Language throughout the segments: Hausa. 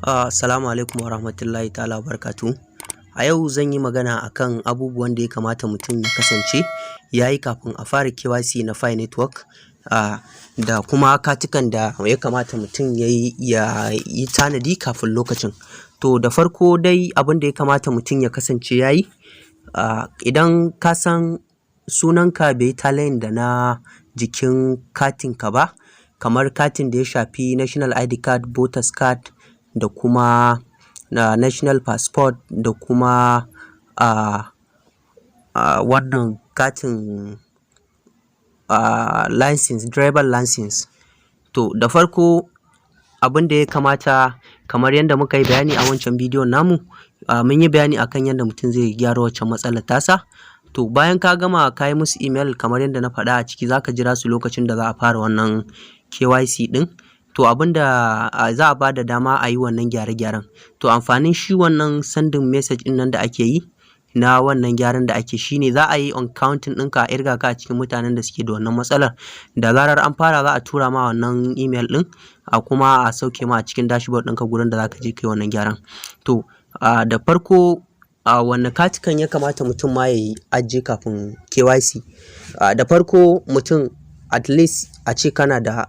Assalamu alaikum warahmatullahi ta'ala wabarakatuhu. A yau zan yi magana akan abubuwan da ya kamata mutum ya kasance ya yi kafin a fara KYC na Pi Network, da kuma katukan da ya kamata mutum ya yi tanadi kafin lokacin. To, da farko dai, abin da ya kamata mutum ya kasance ya yi, idan ka san sunanka bai yi tallying da na jikin katinka ba, kamar katin da ya shafi national ID card, voters card da kuma na national passport da kuma wannan katin license, driver license. To, da farko abin da ya kamata, kamar yadda muka yi bayani a wancan bidiyon namu, mun yi bayani akan yadda mutum zai gyara waccan matsalar tasa. To, bayan ka gama ka yi musu email kamar yadda na faɗa a ciki, za ka jira su lokacin da za a fara wannan KYC ɗin. To, abin da za a ba da dama a yi wannan gyare-gyaren. To, amfanin shi wannan sending message ɗin nan da ake yi na wannan gyaran da ake, shi ne za a yi on counting ɗinka, a ƙirga ka a cikin mutanen da suke da wannan matsalar. Da zarar an fara, za a tura ma wannan email ɗin, a kuma a sauke ma a cikin dashboard ɗinka gurin da za ka je ka yi wannan gyaran. To, da farko, wanne katukan ya kamata mutum ma ya yi ajiye kafin KYC? Da farko, mutum at least a ce kana da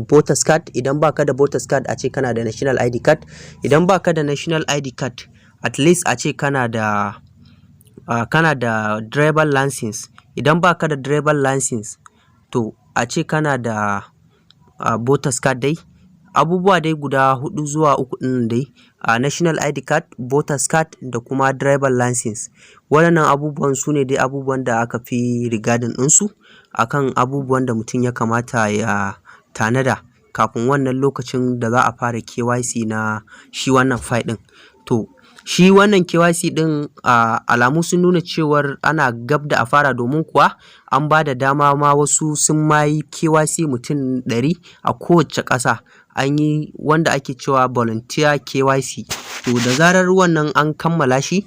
voters card. Idan baka da voters card, a ce kana da national ID card. Idan baka da national ID card, at least a ce kana da driver license. Idan baka da driver license, to a ce kana da voters card dai. Abubuwa dai guda huɗu zuwa uku ɗin dai, national ID card, voters card da kuma driver license. Waɗannan abubuwan su ne dai abubuwan da aka fi regarding ɗinsu akan abubuwan da mutum ya kamata ya tanada kafin wannan lokacin da za a fara KYC na shi wannan Pi ɗin. To, shi wannan KYC ɗin, alamu sun nuna cewar ana gab da a fara, domin kuwa an ba da dama ma wasu sun ma yi KYC, mutum 100 a kowace ƙasa. An yi wanda ake cewa volunteer KYC. To, da zarar wannan an kammala shi,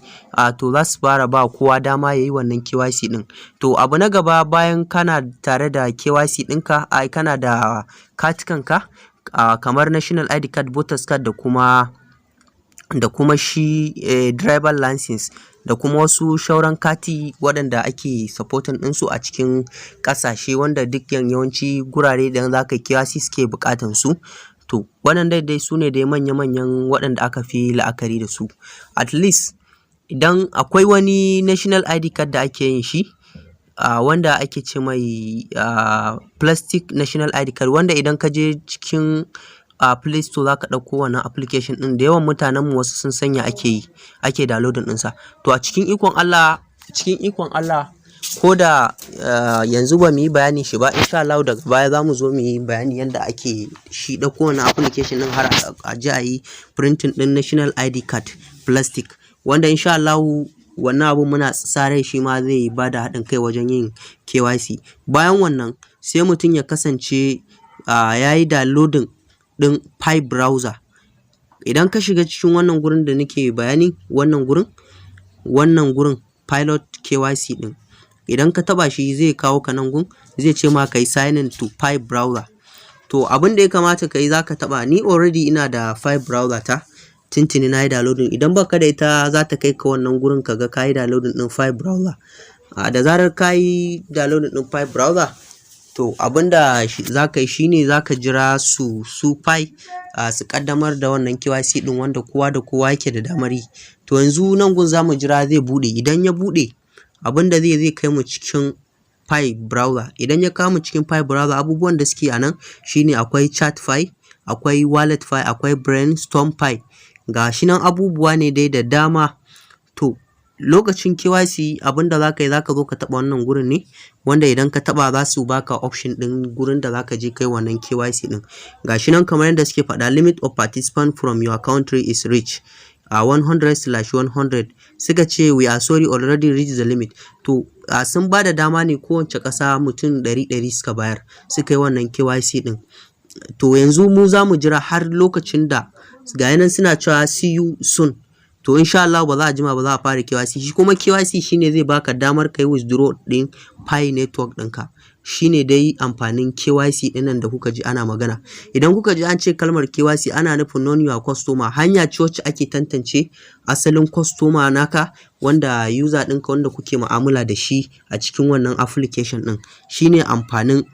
to za su fara ba kowa dama ya yi wannan KYC ɗin. To, abu na gaba, bayan kana tare da KYC ɗinka, ai kana da katukanka, kamar national ID card, voters card da kuma shi driver license da kuma wasu sauran kati waɗanda ake supporting ɗinsu a cikin ƙasashe, wanda dukkan yawanci gurare idan za ka yi KYC suke buƙatan su. To, wannan dai su ne dai manya-manyan waɗanda aka fi la'akari da su. At least idan akwai wani national ID card da ake yin shi, wanda ake ce mai plastic national ID card, wanda idan ka je cikin Play Store za ka ɗauko wannan application ɗin, da yawan mutanenmu wasu sun san ya ake yi, ake downloading ɗinsa. To, a cikin ikon Allah, ko da yanzu ba mu yi bayanin shi ba, insha Allahu daga baya za mu zo mu yi bayani yanda ake shi ɗauko wannan application ɗin har a je a yi printing ɗin national ID card plastic, wanda insha Allahu wannan abun muna sa rai shi ma zai ba da haɗin kai wajen yin KYC. Bayan wannan, sai mutum ya kasance ya yi downloading ɗin Pi Browser. Idan ka shiga cikin wannan gurin da nake bayani, wannan gurin pilot KYC ɗin, idan ka taɓa shi, zai kawo ka nan gun, zai ce ma ka yi sign in to Pi Browser. To, abin da ya kamata ka yi, za ka taɓa. Ni already ina da Pi Browser ta, tuntuni na yi downloading. Idan baka da ita, za ta kai ka wannan gurin ka ga ka yi downloading ɗin Pi Browser. Da zarar ka yi downloading ɗin Pi Browser, to abin da za ka yi shine za ka jira su Pi su ƙaddamar da wannan KYC ɗin wanda kowa da kowa yake da damar yi. To, yanzu nan gun za mu jira zai buɗe. Idan ya buɗe, abin da zai kai mu cikin Pi Browser. Idan ya kawo mu cikin Pi Browser, abubuwan da suke a nan shine akwai Chat Pi, akwai Wallet Pi, akwai Brainstorm Pi. Ga shi nan, abubuwa ne dai da dama. To, lokacin KYC, abin da za ka yi, za ka zo ka taɓa wannan gurin ne, wanda idan ka taɓa, za su baka option ɗin gurin da za ka je kai wannan KYC ɗin. Ga shi nan kamar yadda suke faɗa, limit of participant from your country is reach a 100/100. Suka ce, "We are sorry, already reached the limit." To, sun ba da dama ne kowace ƙasa mutum 100 100 suka bayar suka yi wannan KYC ɗin. To, yanzu mu za mu jira har lokacin da ga nan suna cewa "See you soon". To, To insha Allah ba za a jima ba za a fara KYC. Shi kuma KYC shine zai baka damar kai withdraw ɗin Pi Network ɗinka. Shine dai amfanin KYC ɗinnan da kuka ji ana magana. Idan kuka ji an ce kalmar KYC, ana nufin know your customer. Hanya ce wacce ake tantance asalin customer naka, wanda user ɗinka wanda kuke mu'amala da shi a cikin wannan application ɗin. Shine amfanin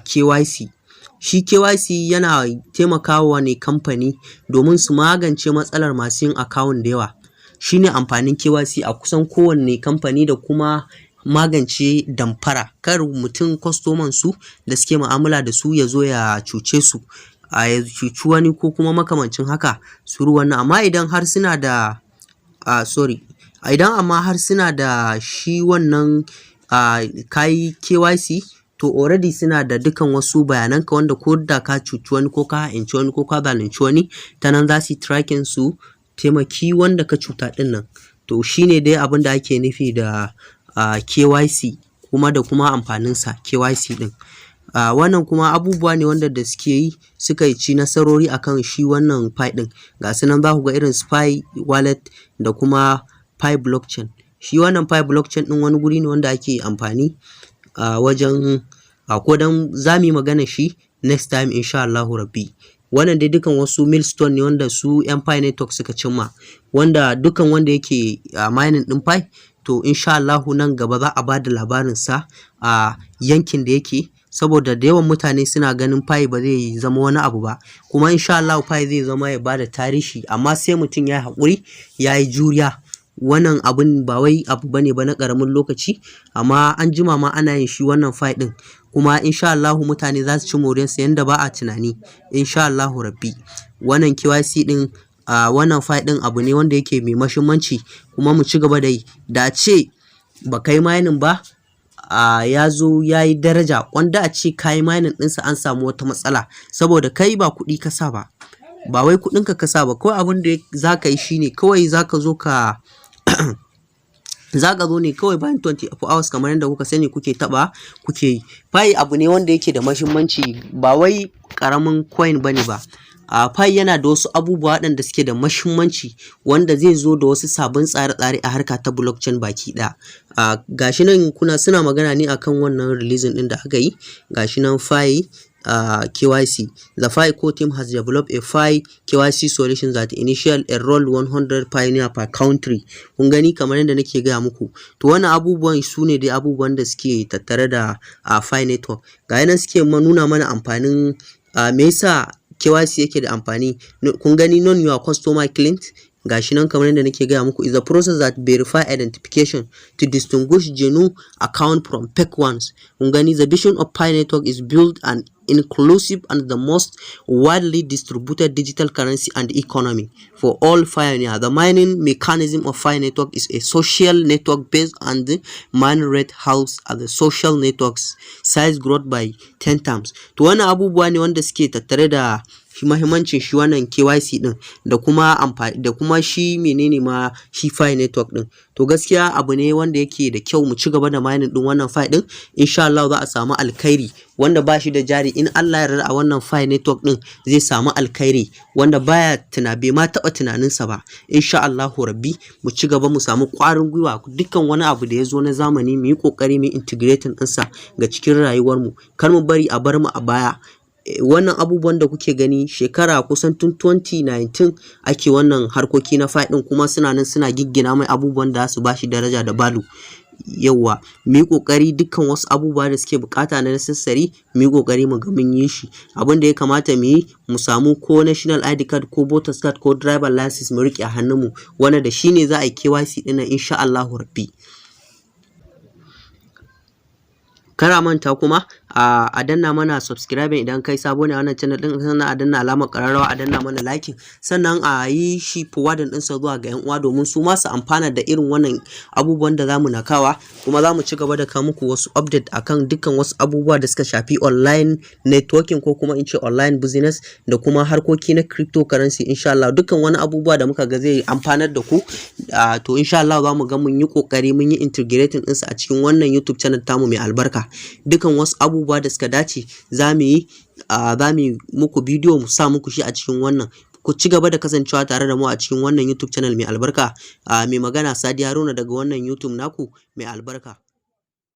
KYC. Shi KYC yana taimakawa ne kamfani domin su magance matsalar masu yin account da yawa. Shine amfanin KYC a kusan kowanne kamfani, da kuma magance damfara, kar mutum kwastoman su da suke mu'amala da su ya zo ya cuce su, ya cuci wani ko kuma makamancin haka su wannan. Amma idan har suna da sorry, idan amma har suna da shi wannan kayi KYC, to already suna da dukan wasu bayananka, wanda ko da ka cuci wani ko ka ha'inci wani ko ka zalunci wani, ta nan za su yi tracking su taimaki wanda ka cuta ɗin nan. To shine dai abin da ake nufi da KYC, kuma da kuma amfaninsa KYC ɗin. Wannan kuma abubuwa ne wanda da suke yi suka ci nasarori akan shi wannan Pi ɗin. Ga su nan za ku ga irin su Pi Wallet da kuma Pi Blockchain. Shi wannan Pi Blockchain ɗin wani guri ne wanda ake amfani wajen ko dan za mu yi magana shi next time, insha Allahu Rabbi. Wannan dai dukan wasu milestone ne wanda su 'yan Pi Network suka cimma, wanda dukan wanda yake mining ɗin Pi, to insha Allahu nan gaba za a ba da labarinsa a yankin da yake, saboda da yawan mutane suna ganin Pi ba zai zama wani abu ba. Kuma insha Allahu Pi zai zama ya bada tarihi, amma sai mutum ya yi haƙuri, ya yi juriya. Wannan abun ba wai abu bane ba na ƙaramin lokaci, amma an jima ma ana yin shi wannan Pi ɗin, kuma insha Allahu mutane za su ci moriyarsa yanda ba a tunani, insha Allahu Rabbi. Wannan KYC ɗin, wannan Pi ɗin, abu ne wanda yake mai mahimmanci, kuma mu ci gaba da yi. Da a ce ba kai mining ba ya zo ya yi daraja, wanda a ce ka yi mining ɗinsa an samu wata matsala, saboda kai ba kuɗi ka sa ba, ba wai kuɗinka ka sa ba. Kawai abin da za ka yi shine kawai za ka zo ne kawai bayan 24 hours, kamar yadda kuka sani kuke taɓa kuke yi. Pi abu ne wanda yake da mahimmanci, ba wai ƙaramin coin bane ba. Pi yana da wasu abubuwa waɗanda suke da mahimmanci, wanda zai zo da wasu sabbin tsare-tsare a harka ta blockchain baki ɗaya. Gashi nan kuna suna magana ne akan wannan releasing ɗin da aka yi. Gashi nan Pi KYC. The Pi core team has developed a Pi KYC solution that initial enroll 100 pioneer per country. Kun gani, kamar yadda nake gaya muku. To wannan abubuwan su ne dai abubuwan da suke tattare da Pi Network. Ga nan suke nuna mana amfanin me yasa KYC yake da amfani. Kun gani, know your customer client. Gashi nan, kamar yadda nake gaya muku, is a process that verify identification to distinguish genuine account from fake ones. Kun gani, the vision of Pi Network is build an inclusive and the most widely distributed digital currency and economy for all pioneers. The mining mechanism of Pi Network is a social network based on the mining rate helps at the social networks size growth by 10 times. To wannan abubuwa ne wanda suke tattare da shi mahimmancin shi wannan KYC din, da kuma amfani da kuma shi menene ma shi Pi Network din. To gaskiya abu ne wanda yake da kyau mu ci gaba da mining din wannan Pi din. Insha Allah za a samu alkhairi. Wanda ba shi da jari, in Allah ya yarda a wannan Pi Network din zai samu alkhairi wanda baya tuna bai ma taɓa tunaninsa ba, insha Allahu Rabbi. Mu ci gaba, mu samu ƙwarin gwiwa. Dukkan wani abu da ya zo na zamani, mu yi ƙoƙari mu integrating ɗinsa ga cikin rayuwarmu, kar mu bari a bar mu a baya. Wannan abubuwan da kuke gani, shekara kusan tun 2019 ake wannan harkoki na Pi ɗin, kuma suna nan suna giggina mai abubuwan da za su bashi daraja da value. Yauwa, mu yi ƙoƙari, dukkan wasu abubuwa da suke buƙata na necessary, mu yi ƙoƙari mu ga mun yi shi. Abin da ya kamata mu yi, mu samu ko national ID card ko voters card ko driver license mu riƙe a hannunmu, wanda da shi ne za a yi KYC ɗin nan, insha Allahu Rabbi. Kar a manta kuma a danna mana subscribing idan kai sabo ne a wannan channel din, sannan a danna alamar ƙararrawa, a danna mana liking, sannan a yi shi forwarding ɗinsa zuwa ga 'yan uwa domin su ma su amfana da irin wannan abubuwan da zamu na kawa. Kuma za mu ci gaba da kawo muku wasu update akan dukkan wasu abubuwa da suka shafi online networking, ko kuma in ce online business, da kuma harkoki na cryptocurrency, insha Allah. Dukkan wani abubuwa da muka ga zai amfanar da ku, to insha Allah za mu ga mun yi kokari mun yi integrating ɗinsa a cikin wannan YouTube channel tamu mai albarka. Dukkan wasu abubuwa da suka dace, za mu yi muku bidiyo mu sa muku shi a cikin wannan. Ku ci gaba da kasancewa tare da mu a cikin wannan YouTube channel mai albarka. Mai magana Sadi Haruna daga wannan YouTube naku mai albarka.